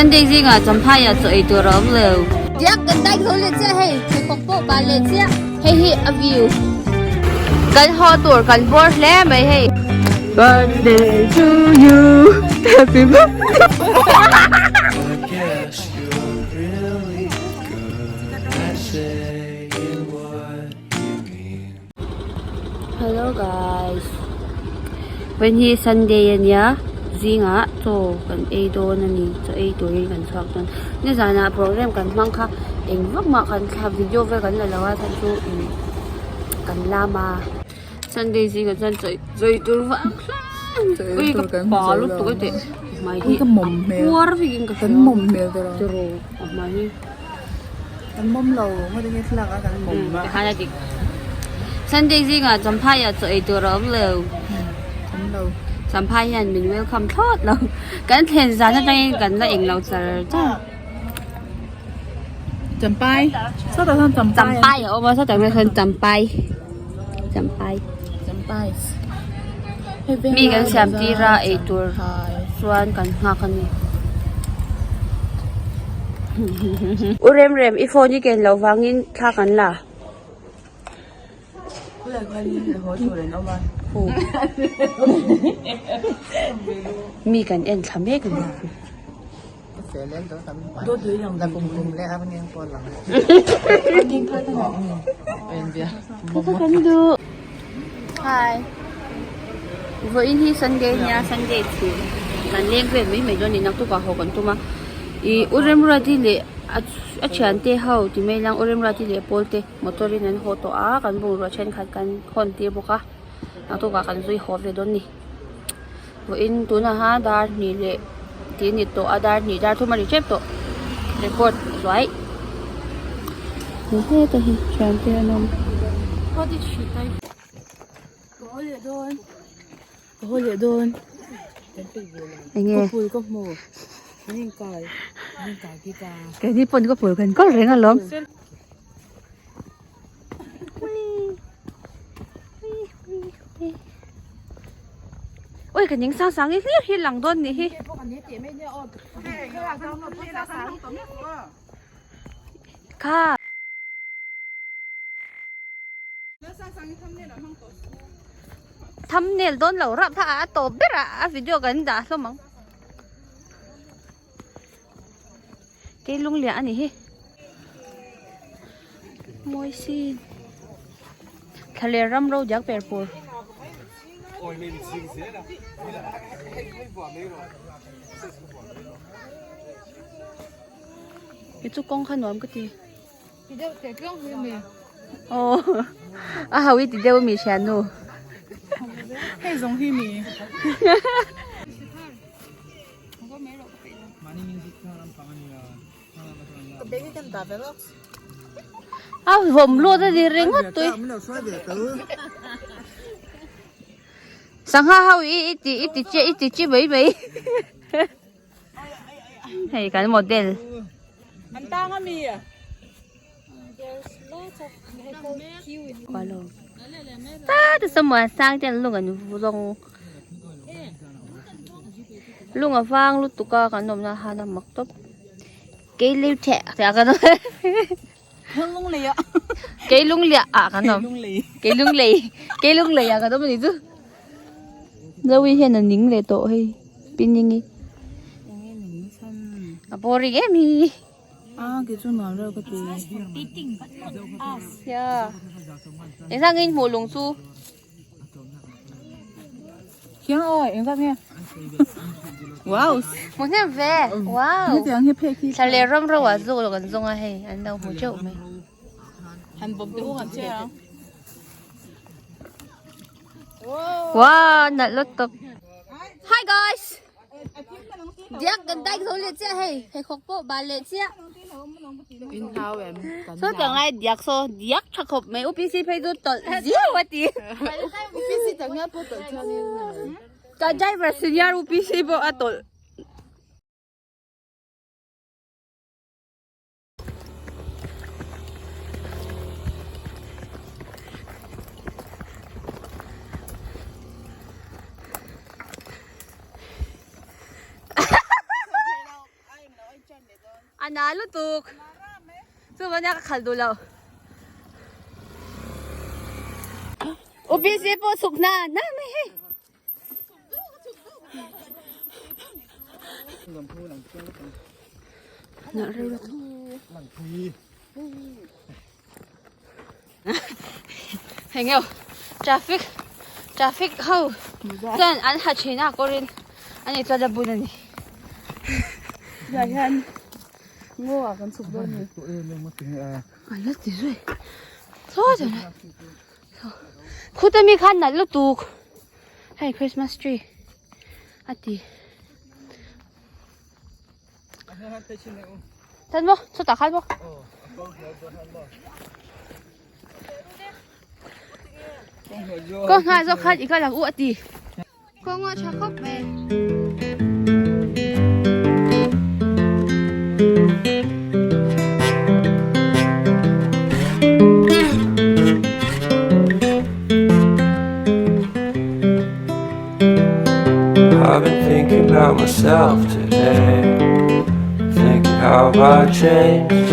Sunday zingah Champhaiah chaw ei tur a awm lo. Diak kan dai zo leh chiah hei, pheikhawk pawh bal leh chiah. Hei hi a view. Kan haw tur kan bawr hle mai hei. Birthday to you, happy birthday. Hello guys vawiin hi Sunday a nia zingah chaw kan ei dawn a ni chaw ei turin kan chhuak dawn nizanah program kan hmang kha eng vak mah kan thla video vel kan la lo a chhan chu ih kan lam a Sunday zingah chuan chaw chaw ei tur vang hleng ui ka pa lutuk a teh hmai hi a puar vek in ka hria tiraw a hmai hi. Kan mawm lo, ngaw tinge thlalak a kan mawm a. Tikhan a dik. Sunday zingah Champhaiah chaw ei tur a awm lo. Awm lo. Champhai hian min welcome thlawt lo. Kan thlen zan atangin kan la eng lo char char. Champai. Sawtah sawn Champai. Champai a awm a, sawtah sawn Champai. Champai. Champai. Mi kan siam tir a ei tur chuan kan nghak a ni. U rem rem i phone i ken loh vangin thla kan la. Mi kan en thla mek a ni. Hi vawiin hi Sunday nia Sunday chhun kan leng vel mai mai dawn a ni naktuk ah haw kan tum a ih u Remruati leh a a thiante ho ti mai lang u Remruati leh pawl te motor in an haw tawh a kan bungrua thenkhat kan hawn tir bawk a naktuk ah kan zui haw ve dawn a ni. Vawiin tunah ha dar hnih leh tih a ni tawh a dar hnih dar thum a ri tep tawh record zuai heta hi thian te an awm enge keini pawn ka phul kan kawl reng alawm. Ui ka ning sang sang hi hlir hi lang dawn nih hi. Kha. Thumbnail dawn lo rap tha a tawp ber a a video kan dah hlawm ang. Keilung liah a ni hi. Mawi si. Thlaler ram ro diak per pur. Hi chu kawng kha nuam ka ti. Aw a ho i ti deuh mi thiannu. Hei zawng hi mi. A vawm lut a ni ringawt tui. Sangha ho i i ti i ti che i ti chi mai mai. Hei kan model. An tang a mi. Ta te samuan sang ten lung an zawng. Lung a vang lutuk a kan awmna han a mak tawp. Kei leu theh theh kan awm. Lung lei a. Kei lung liah ah kan awm. Kei lung lei. Kei lung lei ah kan awm a ni chu. Zoe hian a ning leh tawh hei. Piningi. A boring em hi. A ke chu nuam reuh ka ti. Yeah. Engzah nge in hmuh lung chu? Khiang awi eng zat nge wow hmu hnem ve wow hetiang hi phek hi thla leh ram ro ah zawk lo kan zawng a hei an lo hmu teuh mai han bawm te u han che ang wow nalh lutuk hi guys Diak kan dai zo leh chiah hei pheikhawk pawh bal leh chiah. Saw tiang lai diak saw diak tha khawp mai UPC phei chu tawlh ziau a ti. UPC tak ngial pawh tawlh chuan in. Ka driver senior UPC pawh a tawlh. A na lutuk. Chu vania ka khal duh lo. UPC pawh chhuk hna hna mai hei. Hei ngeuh traffic traffic ho chuan an ha thin a kawrin ani chuan a bun ani. Tah hian ngaw ah kan chhuk dawn a ni. An la ti zui sawi ta la khuta mi khan nalh lutuk hei christmas tree a ti. Tan maw chutah khan maw. Kawng hnai zawk khan i kal ang u a ti. Kawng a tha khawp mai. I've been thinking about myself today Thinking how I changed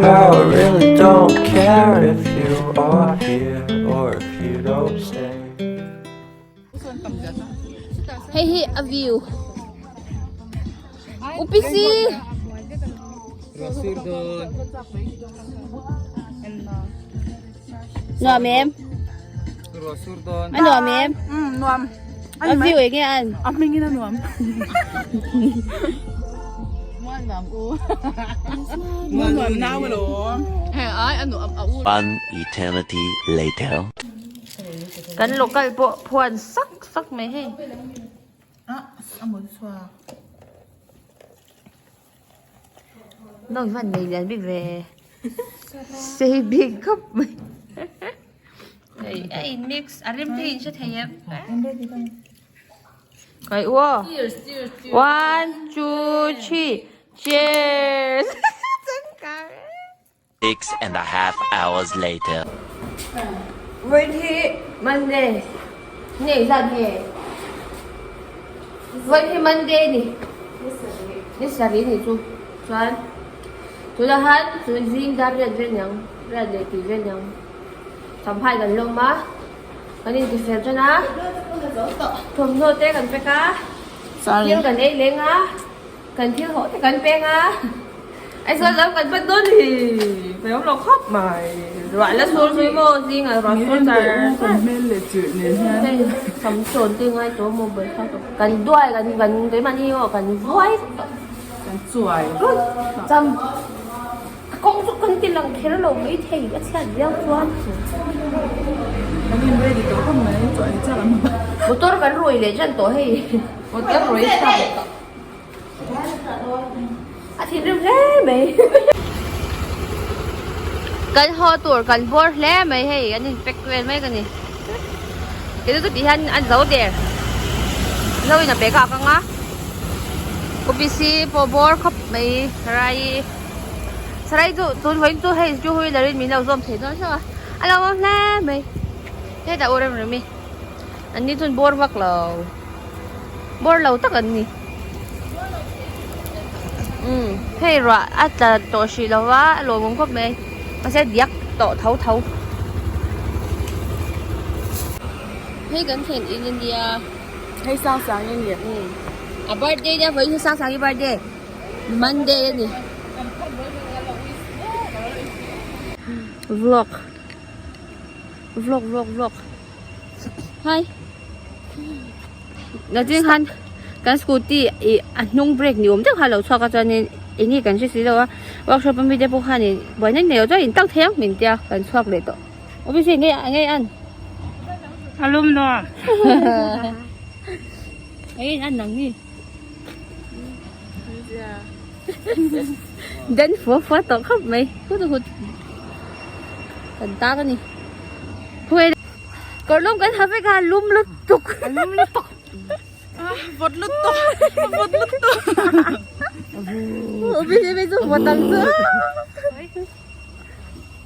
How I really don't care if you are here or if you don't stay Hei hi a view UPC Nuam em? A nuam em? Um, nuam. A view eng nge an? A hmingin a nuam. Muan nuam u. Muan nuam nau alo. He ai a nuam a u. One eternity later. Kan local pawh phuan sak sak mai hei. Ah, a mut chhuak. Nau hi van nei lian bik ve sei bik khawp mai a in mix a rem te in hre thei em kai u aw one two three cheers 6.5 hours later. Vawiin hi Monday ni ei zat nge? Vawiin hi Monday ni ni sarih ni chu chuan tunah khan chu zing dar riat vel niang riat leh tih vel niang champhai kan lawm a kan intifel tan a thawmhnaw te kan pack a thil kan ei leng a. Kan thil hawh te kan peng a, Aizawl lam kan pan dawn hi mai awm lo khawp mai, ruah la sur zui maw zingah ruah sur char char hei sam chawn te ngai tawh maw buai thlak tawh kan duai kan kan keimahni aw kan vuai tawh kan chuai cham kawng chu kan ti lang kher lo mai thei a chhiat viau chuan kan in ready tawh khawp mai chaw ei chak an motor kan rui leh ṭan tawh hei motor rui chak tawh. A thinrim hle mai. Kan haw tur kan bawr hle mai hei an in pack vel mek a ni. Kei chu tih hian an zo der. Zo in a bag ah a kang a. OBC pawh bawr khawp mai sarai sarai chu tun vawiin chu hei two wheeler in min lo zawm thei dawn hlauh a. A lo awm hle mai. Hetah u rem rem i. An ni chuan bawr vak lo. Bawr lo tak an ni. Umm hei ruah a tla tawh hrih lo va a lawmawm khawp mai mahse diak tawh tho tho. Hei kan thlen in a nia. Hei sang sang i ni. Umm a birthday nia vawiin hi sang sang i birthday Monday a ni. Vlog vlog vlog vlog. Hai Nachin khan kan scooty ih a hnung brake ni awm deuh kha a lo chhuak a chuanin eng nge kan hre si lo a workshop ami te pawh khanin buaina nei lo chuan in tak thei ang min tia kan chhuak leh tawh obviously enge enge an A lum nuam Eng in an nang ni Den fua fua tawh khawp mai hut hut kan tak a ni. Kawr lum kan ha vek a lum lutuk a lum lutuk vawt lutuk vawt lutuk Obviously chu vawt ang chu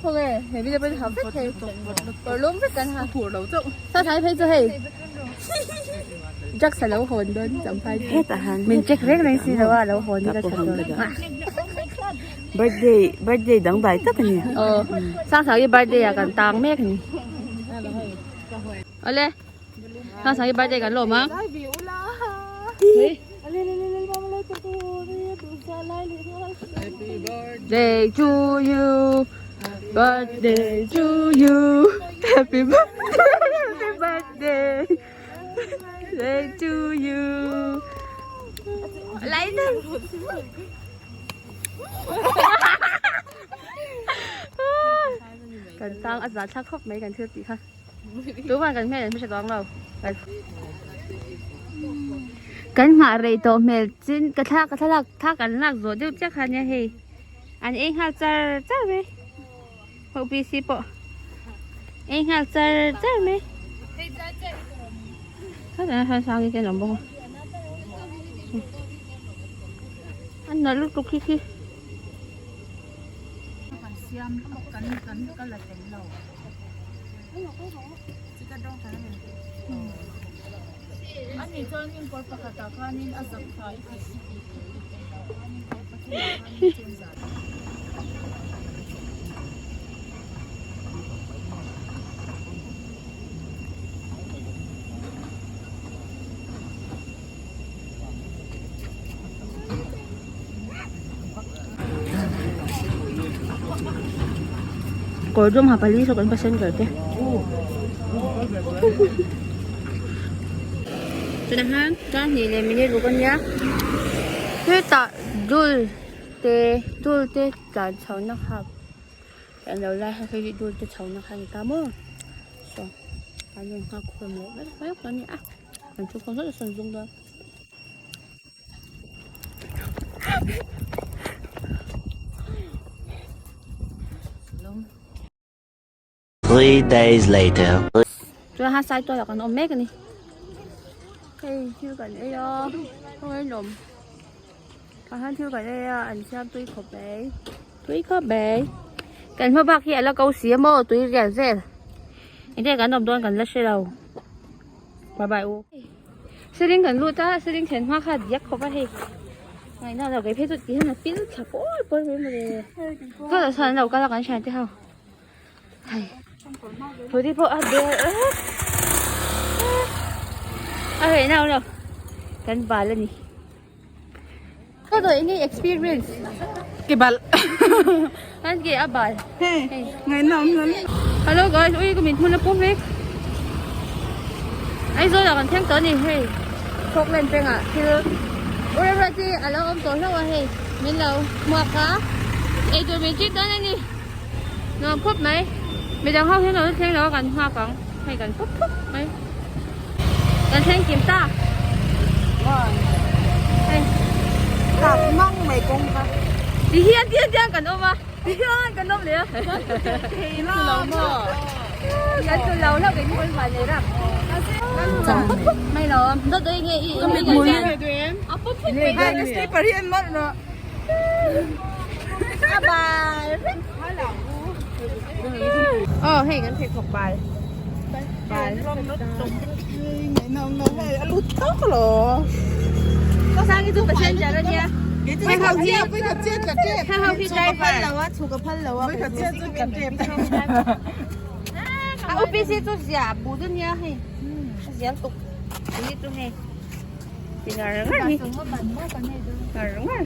Khawnge he mi te pawhin ha vek thei kawr lum vek kan ha phur lo chauh Sa thai phei chu hei Drugs a lo hawn dawn champhai chu. Hetah han min check reng reng si lo a lo hawn hi ka tha dawn. Birthday birthday dang dai tak a ni. Aw Sangsangi birthday ah kan tang mek a ni. Awle Sangsangi birthday kan lawm a. Birthday to you Birthday to you Happy birthday Happy birthday Birthday to you Lấy đi Kan tang a za thlak khawp mai kan thil tih kha Tuman kan hmel an hmasa chuang lo Kan nghah rei tawh hmel chin ka thla ka thlalak thla kan lak zawh deuh chiah kha nia hei an ei nghal char char mai ho PC pawh ei nghal char char mai khatah hian sang te an awm bawk a a nalh lutuk khi khi. Kawr dum ha pali saw kan passenger te tunah hian tar hnih leh minute ruk ania hetah dul te dul te tlan chho na kha an lo lai kha hei hi dul te chho na kha a ni ta maw saw an rawn nghak khawm leh vek vek a ni a an thu khawm zawt sawn zung dawn. 3 days later. Chuan han sai tualah kan awm mek a ni. Hei thil kan ei a, khawngaih lawm. Tah hian thil kan ei a, an siam tui khawp mai. Tui khawp mai. Kan hma bak hi a la ko si a maw tui rial vel. Engtin kan awm dawn kan la hre lo. Bye bye u. Siling kan lut a, siling thlen hma kha diak khawp a hei. Ngaihna lo kei phei chu ti hian a pil thla pawl pawl mai mawle. Chuan chuan an lo kal a kan hriat te ho. Hei. Pudi pawh a bel a reh nau lo. Kan bal a ni. Ka dawih nge experience. Ke bal. Kan ke a bal. Hey, ngaihna awm hlawm. Hello guys, ui ka min hmun a pawm vek. Aizawl ah kan thleng tawh a ni hei. Falkland pengah thil Uremruat hi a lo awm tawh hlauh a hei. Min lo hmuak a. Eitur min chik dawn a ni. Nuam khawp mai. Midang ho hian lo la thleng lo a kan nghak ang. Hei kan pawp pawp mai. Kan thleng kim ta. Hei. Tap mang mai kawng kha. Ti hian ti hian tiang kan awm a. Ti hian kan awm leh a. Thei lo maw. Kan chu lo hlauh kei hmun van nei rak. Chang pawp pawp mai lo. Dawt dawt nge i. Ka mit mui. A pawp pawp mai. Hei ka slipper hi an mawlh rawh. A bal. Aw hei kan pheikhawk bal. Bal. Sangi chu passenger a nia. A UPC chu zia bu chu nia hei. A zia lutuk. Ni chu hei. Ti ngar ngar hi. Ngar ngar.